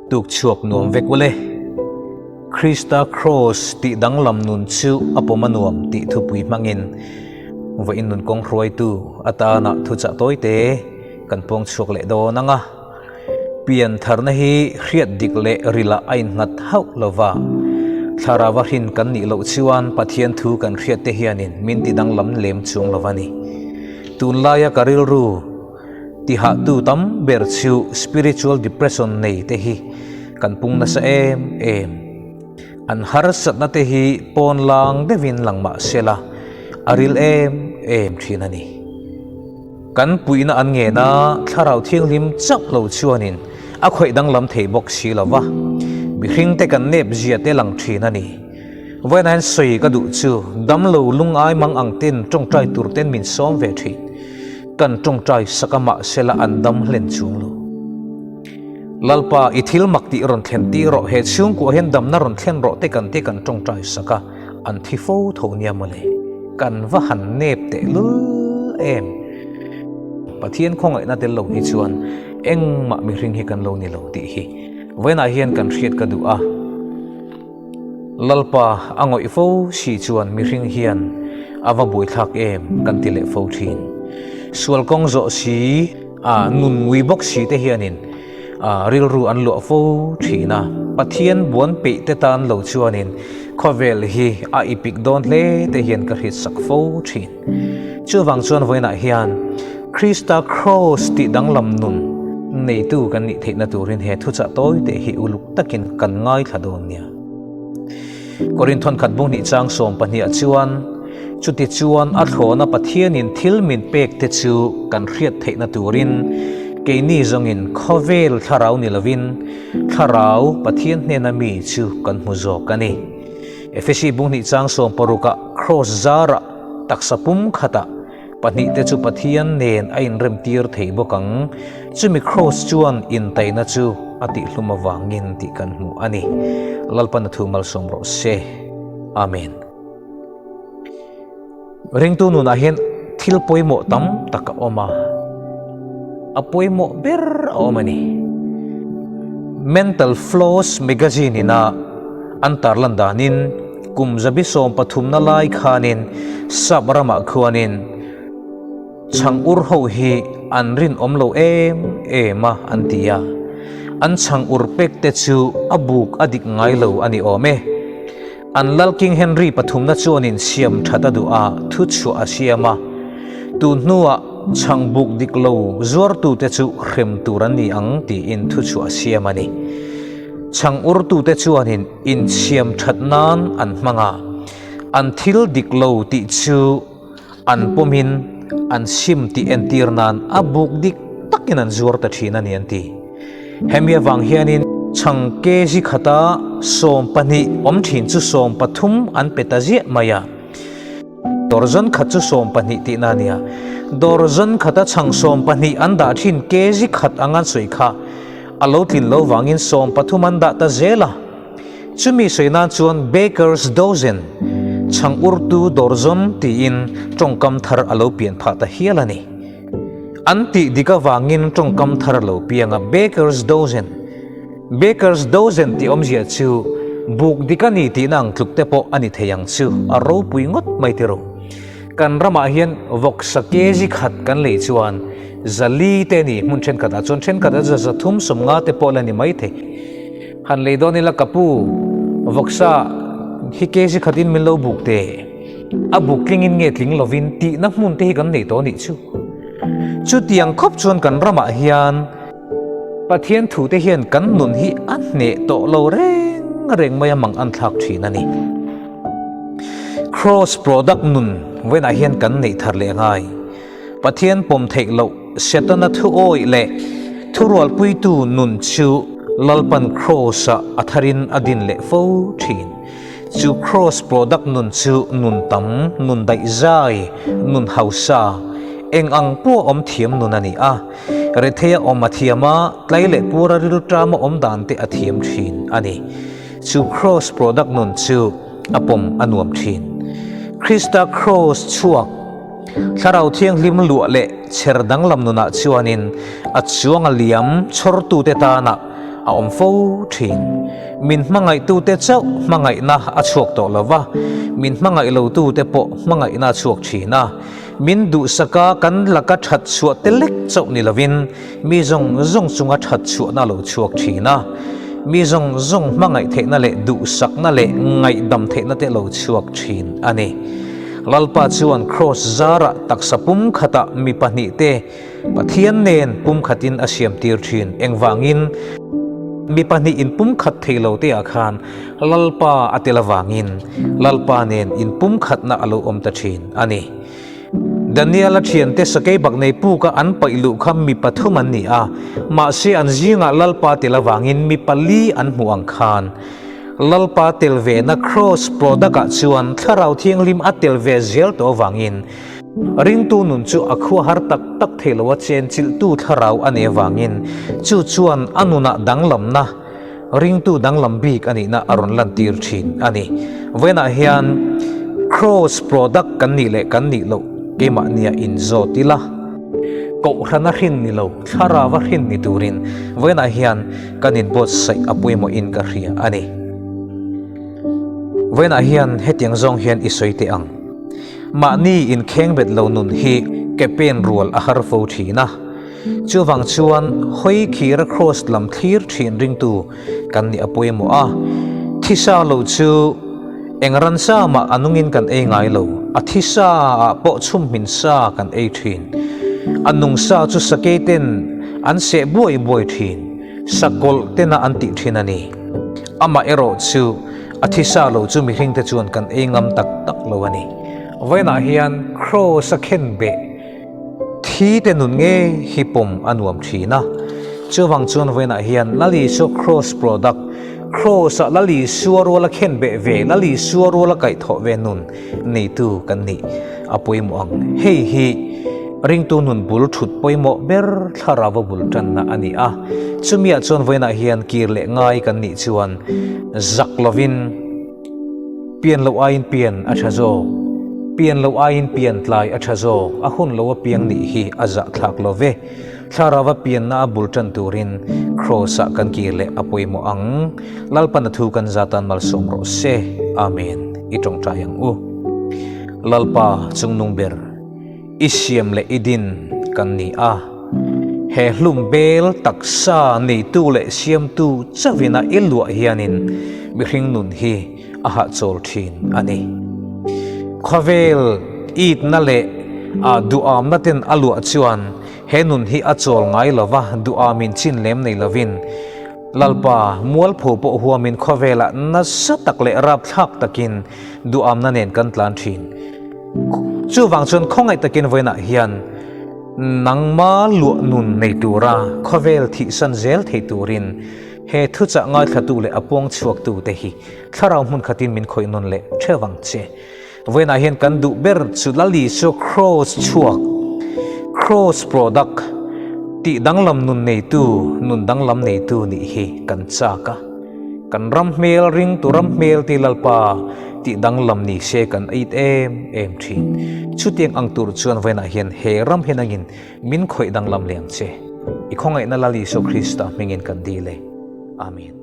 Tuk chhuak nuam vek ule. Krista Kraws tih danglam nun chu a pawm a nuam tih thupui hmangin vawiin nun kawng hruaitu atana thuchah tawite kan pawng chhuak leh dawn ang a. Pian tharna hi hriat dik leh rilah a innghat hauh lo va, thlarau a hrin kan nih loh chuan Pathian thu kan hriat te hianin min ti danglam lem chuang lo a ni. Tunlaia ka rilru tihahtu tam ber chu spiritual depression nei te hi kan pung nasa em em. An harsatna te hi pawn lang deuhin lang mah sela a ril em em thin a ni. Kan puihna an ngen a, Thlarau Thianghlim chauh lo chuanin a khawih danglam thei bawk si lo va, mihringte kan nep zia te lang thin a ni. Vawiin hian sawi ka duh chu damlo lungai mang ang ten tawngtai tur ten min sawm ve thin. Kan tawngtai sak a mahsela an dam hlen chung lo. Lalpa i thil mak tih rawn thlen tir rawh, he chhungkuah hian damna rawn thlen rawh te kan ti kan tawngtai sak a. An thi fo tho nia mawle. Kan va han nep teh lul em. Pathian khawngaihna tel lo hi chuan engmah mihring hi kan lo ni lo tih hi vawiinah hian kan hriat ka duh a. Lalpa a ngawih fo si chuan mihring hian a va buaithlak em kan ti leh fo thin. Sual kawng zawh si a nun ngui bawk si te hianin rilru an luah fo thin a, Pathian buan peih te tan lo chuanin khawvel hi a ipik dawn hle te hian ka hrit sak fo thin. Chuvang chuan vawiinah hian Krista Kraws tih danglam nun neitu kan nih theihna turin he thuchah tawi te hi uluk takin kan ngaithla dawn nia. Korinthon khat bung hnih chang 12 ah chuan chuti chuan a thlawna Pathianin thil min pek te chu kan hriat theihna turin keini zawngin khawvel thlarau ni lovin thlarau Pathian hnena mi chu kan hmu zawk a ni. Efesi bung hnih chang 16 ah kraws zarah taksa pum khatah pahnihte chu Pathian nen a inremtir thei bawk ang. Chumi kraws chuan intaina chu a tihlum avangin tih kan hmu a ni. Lalpan a thu malsawm rawh se. Amen. Ringtu nunah hian thil pawimawh tam tak a awm a, a pawimawh ber a awm a ni. Mental Floss magazine ina an tarlan danin kum zabi 13na lai khanin sap ramah khuanin chhang ur ho hi an rinawm lo em em a an ti a, an chhang ur pek te chu a buk a dik ngai lo a ni awm e. An Lal King Henry pathumna chuanin siam that a duh a, thu chhuah a siam a. Tun hnuah chhang buk dik lo zuartute chu hrem tur an ni ang tiin thu chhuah a siam a ni. Chhang urtute chuanin insiam that nan an hmang a, an thil dik lo tih chu an pawmin an sim tih entir nan a buk dik takin an zuar ta thin a ni an ti. Hemi avang hianin chhang kg khata 12 awm thin chu 13 an pe ta ziah mai a. Dawrzawn khat chu 12 tihna a nia. Dawrzawn khata chhang 12 an dah thin kg khat ang an sawi kha a lo tlin lo vangin 13 an dah ta zel a. Chumi sawi nan chuan Baker's Dozen, chhang urtu dawrzawn tiin tawngkam thar a lo pian phah ta hial a ni. An tih dik avangin tawngkam thar a lo piang a, Baker's Dozen. Baker's Dozen tih awmzia chu buk dik a ni tihna ang tluk te pawh a ni thei ang chu, a ropui ngawt mai tiro. Kan ramah hian vawksa kg khat kan lei chuan zali te a ni, hmun thenkhatah chuan thenkhatah chu 350 te pawh la ni mai thei. Han lei dawn ila ka pu, vawksa hi kg khatin min lo buk teh, a buk tlingin nge tling lovin tihna hmun te hi kan nei tawh a nih chu. Chutiang khawp chuan kan ramah hian Pathian thu te hian kan nun hi a hneh tawh lo reng reng mai a mang an thlak thin a ni. Cross product nun vawiinah hian kan neih thar leh ngai. Pathian pawm theih loh Setana thu awih leh thurualpuitu nun chu Lalpan Kraws-ah a tharin a din leh fo thin. Chu Kraws product nun chu nun tam, nun daihzai, nun hausa, eng ang pawh awm thiam nun a ni a. Retheia awm a thiam a, tlai leh pura rilṭama awm dan te a thiam thin a ni. Chu Kraws product nun chu a pawm a nuam thin. Krista Kraws chhuak. Thlarau Thianghlim luah leh chher danglam nunah chuanin a chuang a liam chhawrtute tana a awm fo thin. Min hmangaihtute chauh hmangaihna a chhuak tawh lo va, min hmangaih lotute pawh hmangaihna a chhuak thin a. Min duhsaka kan laka that chhuah te lek chauh ni lovin mi zawng zawng chunga that chhuahna a lo chhuak thin a. Mi zawng zawng hmangaih theihna leh duhsakna leh ngaihdam theihna te a lo chhuak thin a ni. Lalpa chuan Kraws zarah taksa pumkhatah mi pahnihte Pathian nen pumkhatin a siamtir thin. Engvangin? Mi pahnih inpumkhat thei lo te ah khan Lalpa a tel avangin Lalpa nen inpumkhatna a lo awm ta thin a ni. Daniel-a thiante sakei bak nei puka an paih luh kha mi pathum an ni a, mahse an zingah Lalpa tel avangin mi pali an hmuh ang khan Lalpa tel vena Kraws product-ah chuan Thlarau Thianghlim a tel ve zel tawh avangin Ringtu nun chu a khua har tak tak thei lo a chenchilhtu thlarau a nih avangin chu chuan a nunah danglamna, ringtu danglam bik a nihna a rawn lantir thin a ni. Vawiinah hian Kraws product kan nih leh kan nih loh keimahnia inzawt ila, Kohhrana hrin ni lo, thlarauva hrin ni turin vawiinah hian kan inbuatsaih a pawimawhin ka hria a ni. Vawiinah hian hetiang zawng hian i sawi teh ang. Mahni inkhengbet lo nun hi ke pen rual a har fo thin a, chuvang chuan hawi khira kraws lam thlir thin ringtu kan nih a pawimawh a, thisa lo chu eng ransa mah a nungin kan ei ngai lo, a thisa ah pawh chhumhmin sa kan ei thin, a nung sa chu sakei ten an seh buai buai thin, sakawlh tena an tih thin a ni. Amah erawh chu. A thisa lo chu mihringte chuan kan ei ngam tak tak lo a ni. Vawiinah hian Kraws a khen beh thi te nun ngei hi pawm a nuam thin a. Chuvang chuan vawiinah hian Lal Isua Kraws product, Kraws-ah Lal Isua rual a khen beh ve, Lal Isua rual a kaihthawh ve nun neitu kan nih a pawimawh ang. Hei hi ringtu nun bul thut pawimawh ber thlarau a bul tanna a ni a. Chumiah chuan vawiinah hian kir leh ngai kan nih chuan zak lovin pian loh aiin pian a tha zawk, pian loh aiin pian tlai a tha zawk, a hun lo a piang nih hi a zahthlak lo ve. Thlarau a pianna a bul tan turin Kraws-ah kan kir leh a pawimawh ang. Lalpan a thu kan zatan malsawm rawh se. Amen. I tawngtai ang u. Lalpa chungnung ber, i siam leh i din kan ni a. He hlum bel taksa neitu leh siamtu chauhin a i luah hianin mihring nun hi a hahchawl thin a ni. Khawvel itna leh duhamna ten a luah chuan he nun hi a chawl ngai lo va, duhamin chin lem nei lovin Lalpa mualpho pawh huamin khawvelah nasa tak leh rapthlak takin duhamna nen kan tlan thin. Chuvang chuan khawngaih takin vawiinah hian nangma luah nun nei tura khawvel thihsan zel thei turin He thuchah ngaithlatu leh a puang chhuaktute hi thlarau hmun khatin min khawih nawn leh theuh ang che. Vawiinah hian kan duh ber chu Lal Isua Kraws chhuak, Kraws product, tih danglam nun neitu, nun danglam neitu nih hi kan chak a. Kan ram hmel ringtu ram hmel ti Lalpa tih danglam ni se kan it em em thin. Chutiang ang tur chuan vawiinah hian he ram hian angin Min khawih danglam leh ang che. I khawngaihna Lal Isua Krista hmingin kan dil e. Amen.